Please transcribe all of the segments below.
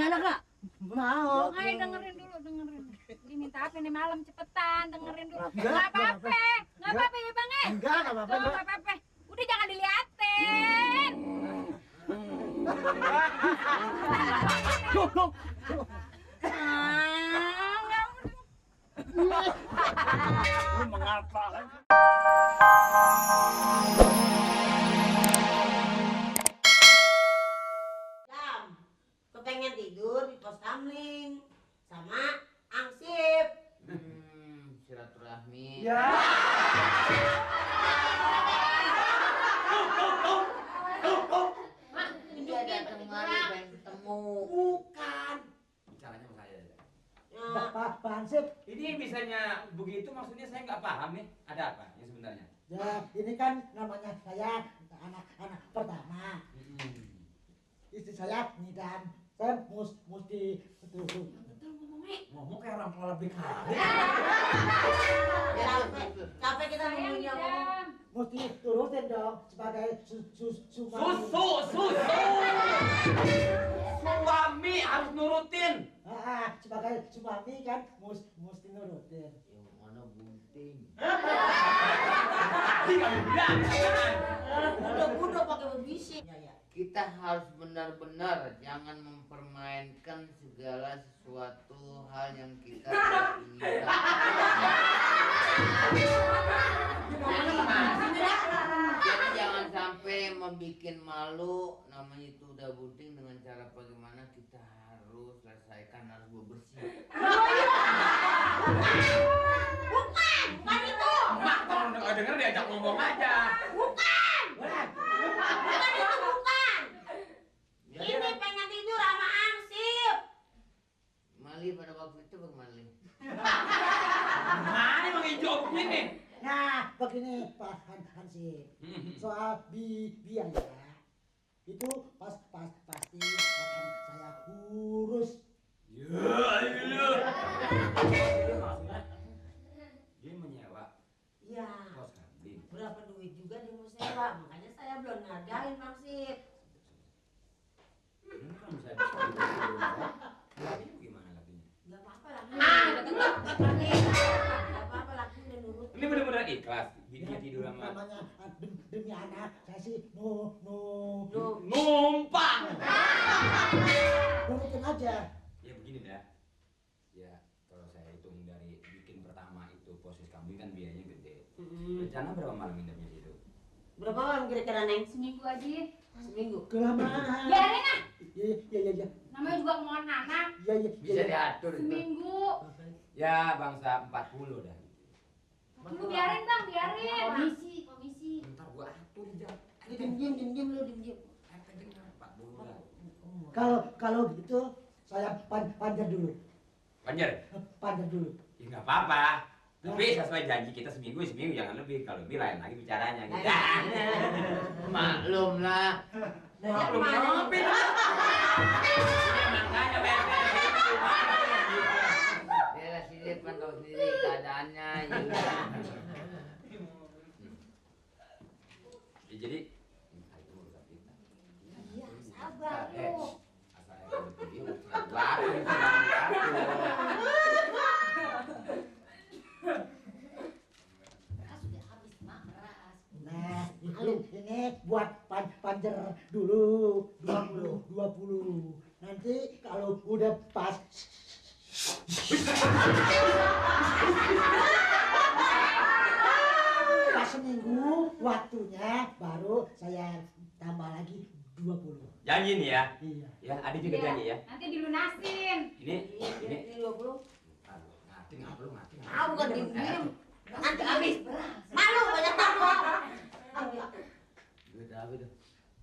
nyala nggak? Mau. Ayo dengerin dulu, dengerin. Diminta apa nih malam cepetan, dengerin dulu. Enggak, Nggak apa-apa, nggak apa-apa ya bang ya. Enggak apa-apa. Nggak apa-apa. Udah jangan diliatin. Loh. Lu mengapa kan? Jam, kepengen tidur di pos kamling sama angsip. Silaturahmi. Ya. Dia datang kemari pengen ketemu. Bukan. Bicaranya sama saya. Pak Hansip, Ini bisanya begitu maksudnya saya nggak paham nih. Ada apa yang sebenarnya? ya ini kan namanya saya anak pertama. Istri saya ngidam. Saya mesti betul. Ngomong kayak orang pola BKB. Capek kita nungguin dia ngomong. Mesti turutin dong sebagai suami. Suami harus nurutin. Sebagai suami kan mesti nurutin. Yang mana bunting? Tadi kamu bilang jangan. Udah pakai berbisik. Ya. Kita harus benar-benar jangan mempermainkan segala sesuatu hal yang kita tidak inginkan. Jadi jangan sampai membuat malu, namanya itu udah bunting, dengan cara bagaimana kita harus selesaikan, harus bebersih. Bukan itu. Mak tolong denger diajak ngomong aja. Bukan itu bukan. Ini pengen tidur sama angsip. Mali pada waktu itu bagaimana? Mana emang hijau begini? Nah, begini Pak Hansip. Soal biaya itu pasti akan saya urus. Dia menyewa Iya. kos kambing. Berapa duit juga dia mau sewa, makanya saya belum ngargain angsip. Ini kan bisa lakinya gimana lakinya? Gak apa-apa laki. Gak apa-apa laki udah nurut. Ini benar-benar ikhlas. Dia tidur sama Namanya demi anak saya sih numpang. nurutin aja. Ya begini dah. Ya kalau saya hitung dari bikin pertama itu proses kambing kan biayanya gede. Rencana berapa malam nginepnya situ? Berapa malam kira-kira Neng? Seminggu aja. Seminggu. Kelamaan. Biarin ah. Iya. Namanya juga kemauan anak. Iya. Bisa diatur itu. Seminggu. Ya bangsa 40 dah. Lu biarin bang, biarin. Komisi. Ntar gua atur jam. Diem lu diem. Ente dengar 40 dah. Kalau gitu saya panjat dulu. Panjer? Panjat dulu. Ya nggak apa-apa. Tapi sesuai janji kita seminggu jangan lebih. Kalau lebih lain lagi bicaranya gitu. Maklum lah. Maklum ngopi lah. Makanya Dia lah sendiri kan tahu sendiri keadaannya. Ya, jadi Iya, sabar lu. asal dia baru diatur. Nah, ini buat panjer dulu 20. Nanti kalau udah pas seminggu waktunya baru saya tambah lagi 20. Janji nih ya. Iya. Ya, Adi juga Iya. janji ya. Nanti dilunasin. Ini Ini 20. ngati ngapa lu ngati. Ah, bukan diem. Nanti habis. Malu banyak tamu. Duit apa itu?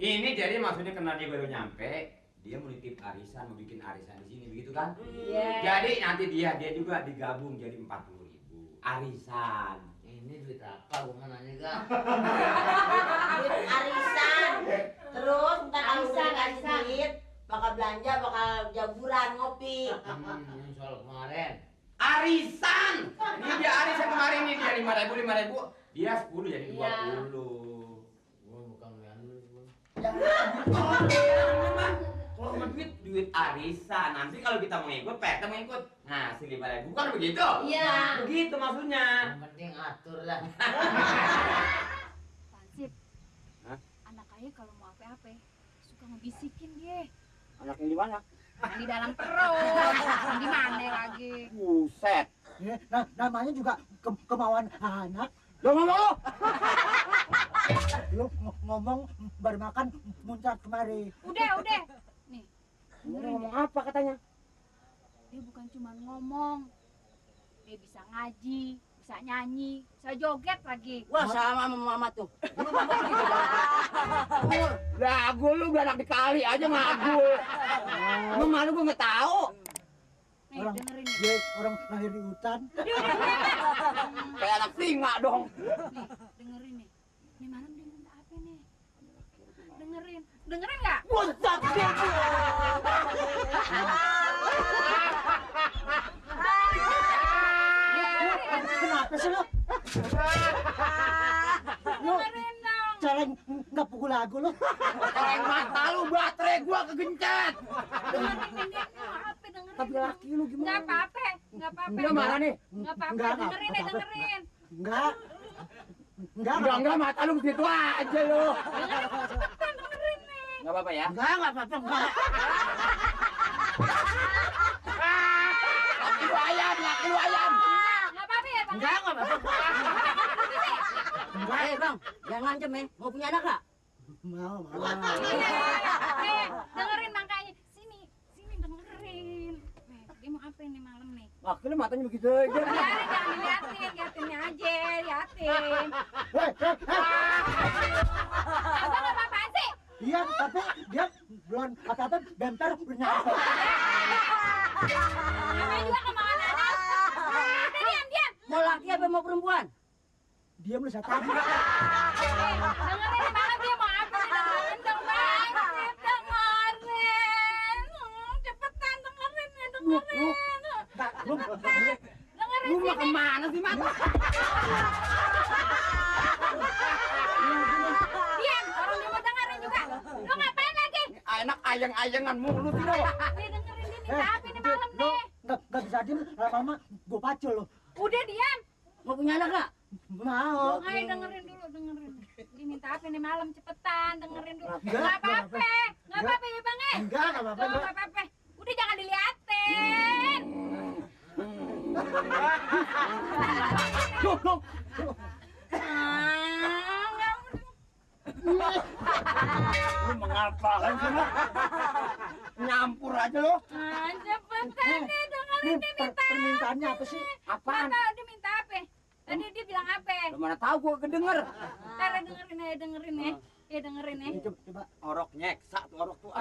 Ini jadi maksudnya karena dia baru nyampe, dia mau nitip arisan, mau bikin arisan di sini begitu kan? Iya. Jadi nanti dia juga digabung jadi 40.000 arisan. Ini duit apa? Gua mau nanya gak? Duit arisan. Terus ntar kalau udah Arisan, dikasih arisan. duit, bakal belanja, bakal jaburan, ngopi. Yang soal kemarin. Arisan! Ini dia arisan kemarin nih, dia 5.000. Dia 10 jadi 20. Gua bukan yang dulu. Jangan, kalau sama duit duit arisan. Nanti kalau kita mau ikut, PT mau ikut. Ngasih 5.000, kan begitu? Iya. Begitu maksudnya. Yang penting atur lah. Pansip. Hah? Anak ayah kalau mau apa-apa suka ngebisikin dia. Anak yang di mana? Yang di dalam perut. Yang di mana lagi? Buset. Ya, namanya juga kemauan anak. Lo ngomong lo. Lu ngomong baru makan muncrat kemari. Udah. Nih, Ngomong apa katanya? dia bukan cuma ngomong. Dia bisa ngaji, bisa nyanyi, bisa joget lagi. Wah, sama mama tuh. Lagu lu udah anak dikali aja ngagu. Lu malu gua nggak tahu. Nih, Orang dengerin nih. dia orang lahir di hutan. Kayak anak singa dong. Nih, dengerin nih. Nih malam dia minta apa nih? Dengerin nggak? Buset dia. Kenapa sih lu? Lu Dengerin dong. celeng nggak pukul lagu lu? Orang mata lu baterai gua kegencet. Dengerin dia mau apa dengerin. Tapi laki lu Nggak gimana? apa-apa. Nggak apa-apa. Dia marah nih. Nggak apa-apa. Nggak Dengerin deh, apa-apa. dengerin. Enggak. Enggak mata lu begitu aja lu. Cepetan dengerin nih. Enggak apa-apa ya? Enggak apa-apa, enggak. Laki lu ayam. Nggak apa-apa ya bang. Enggak apa-apa. Eh, Bang, jangan ngancem ya. Mau punya anak nggak? Mau. Nih, dengerin makanya. Sini dengerin. Nih, dia mau apa nih malam nih? Laki lu matanya begitu aja. Biarin, jangan liatinnya aja, liatin. Abang apa-apaan sih? Iya, tapi dia belum apa-apa bentar bernyata. Namanya juga kemauan anak. Udah diam. Mau laki apa mau perempuan? Dia belum setan. Dengerin nih malam dia mau apa nih? Dengerin dong bang. Dengerin. Cepetan dengerin nih, dengerin. Lu Dengerin Lu mau sini. kemana sih, Mat? Diam, orang dia mau dengerin juga. Lu ngapain lagi? Enak ayang-ayangan mulu sih lo. Nih dengerin dia minta apa nih malam lu nih? nggak bisa diem lama-lama gua pacul lu. Udah diam. Mau punya anak nggak? Mau. Ayo dengerin dulu, dengerin. Dia minta apa nih malam, cepetan dengerin dulu. Enggak, Nggak apa-apa ya bang eh. Enggak apa-apa. Nggak apa-apa. Udah jangan diliatin. Lu Lu mengapakan sih lo? Nyampur aja lo. Cepetan deh dengerin dia minta. permintaannya apa sih? Apaan? Nggak tahu dia minta apa. Tadi dia bilang apa? Lu mana tahu gua kedenger. Ntar dengerin ya. Ya dengerin ya. Coba. Orok nyeksa tuh orok tuh.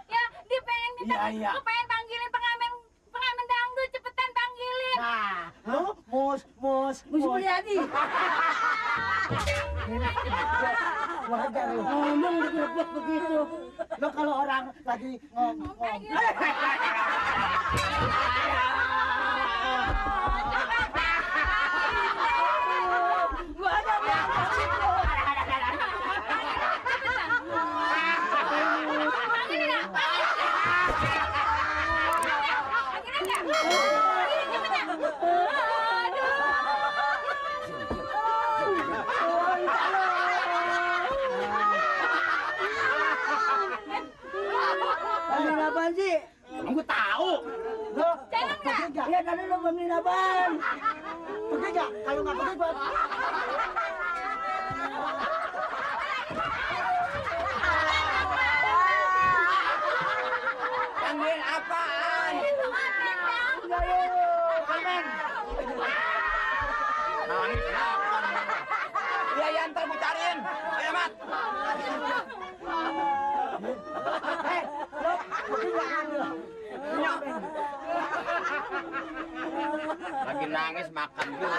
Ya dia pengen minta. Iya. Lu pengen panggilin pengamen dangdut, cepetan panggilin. Nah, lu mus. Mulyadi. Wajar lu. Ngomong direbut begitu. Lu kalau orang lagi ngomong. Beliin apaan sih? Emang gua tahu. Lu pergi nggak? Iya tadi lo beliin apaan? Pergi nggak? Kalau nggak pergi gua. Panggil apaan? Nangis apaan? Iya, ya ntar gua cariin. Ayo, Mat. Lu pergi nggak? Lagi nangis makan dulu.